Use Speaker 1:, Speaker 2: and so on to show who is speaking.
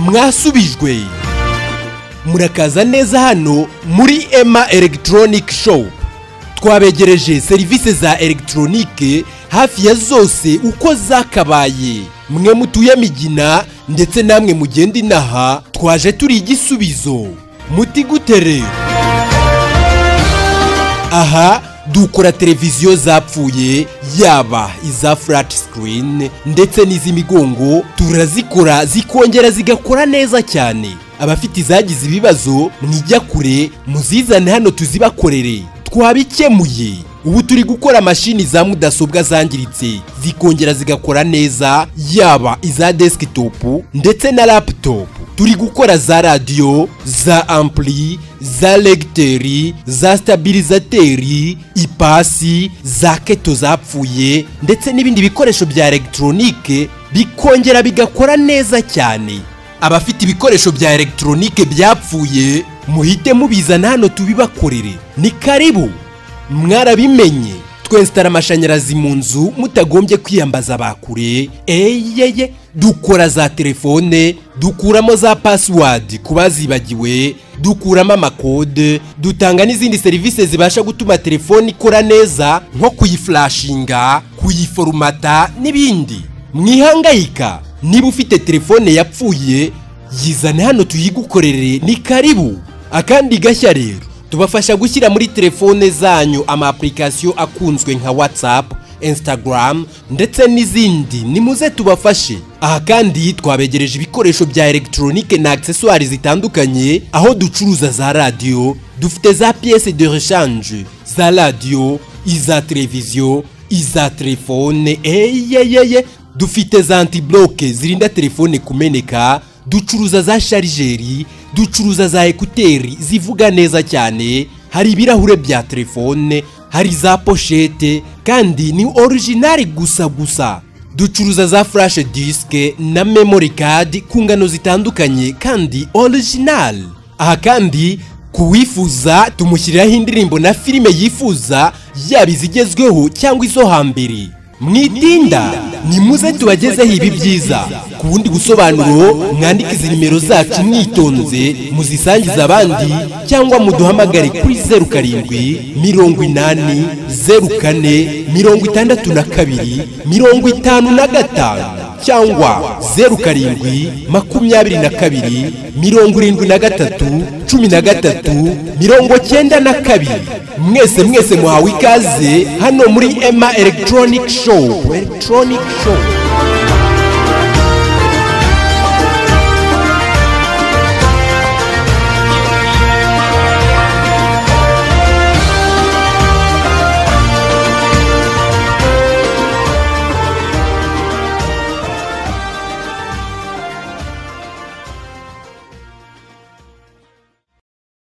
Speaker 1: Mwasubijwe, murakaza neza hano muri Ema Electronic Shop. Twabegereje serivisi za elegitoronike hafi ya zose uko zakabaye. Mwe mutuye Migina ndetse namwe mugenda inaha, twaje turi igisubizo. Muti gute rero? Aha dukora televiziyo zapfuye, yaba iza flat screen ndetse n'iz'imigongo, turazikora zikongera zigakora neza cyane. Abafite izagize ibibazo, mwijya kure, muzizane hano tuzibakorere, twabikemuye. Ubu turi gukora mashini za mudasobwa zangiritse zikongera zigakora neza, yaba iza desktop ndetse na laptop. Turi gukora za radiyo, za ampli, za lecteur, za stabilisateur, ipasi za kettle zapfuye ndetse n'ibindi bikoresho bya elegitoronike bikongera bigakora neza cyane. Abafite ibikoresho bya elegitoronike byapfuye, muhite mubizana hano tubibakorere, ni karibu. Mwarabimenye, twensitara amashanyarazi mu nzu mutagombye kwiyambaza bakure. Eyeye, dukora za telefone, dukuramo za password ku bazibagiwe, dukuramo amakode, dutanga n'izindi serivisi zibasha gutuma telefone ikora neza, nko kuyiflashinga, kuyiforumata n'ibindi. Mwihangayika, niba ufite telefone yapfuye, yizane hano tuyigukorere, ni karibu. Akandi gashya rero, tubafasha gushyira muri telefone zanyu ama application akunzwe nka WhatsApp, Instagram ndetse n'izindi. Nimuze tubafashe. Aha kandi twabegereje ibikoresho bya elegitoronike na accessoires zitandukanye, aho ducuruza za radiyo, dufite za pièces de rechange za radiyo, iza televiziyo, iza telefone. Eyeyeye, dufite za antibloc zirinda telefone kumeneka, ducuruza za chargeur, ducuruza za écouteurs zivuga neza cyane, hari ibirahure bya telefone, hari za pochette kandi ni original gusa gusa. Ducuruza za flash disk na memory card ku ngano zitandukanye kandi original. Aha kandi kuwifuza tumushyiriraho indirimbo na filime yifuza, yaba izigezweho cyangwa izo hambere. Mwitinda, nimuze tubagezeho ibi byiza. Ku bundi busobanuro, mwandike izi nimero zacu mwitonze, muzisangize abandi cyangwa muduhamagare kuri 0780 04 62 55 cyangwa 0722 73 13 92. Mwese mwese muhawe ikaze hano muri Ema Electronic Shop, Electronic Shop.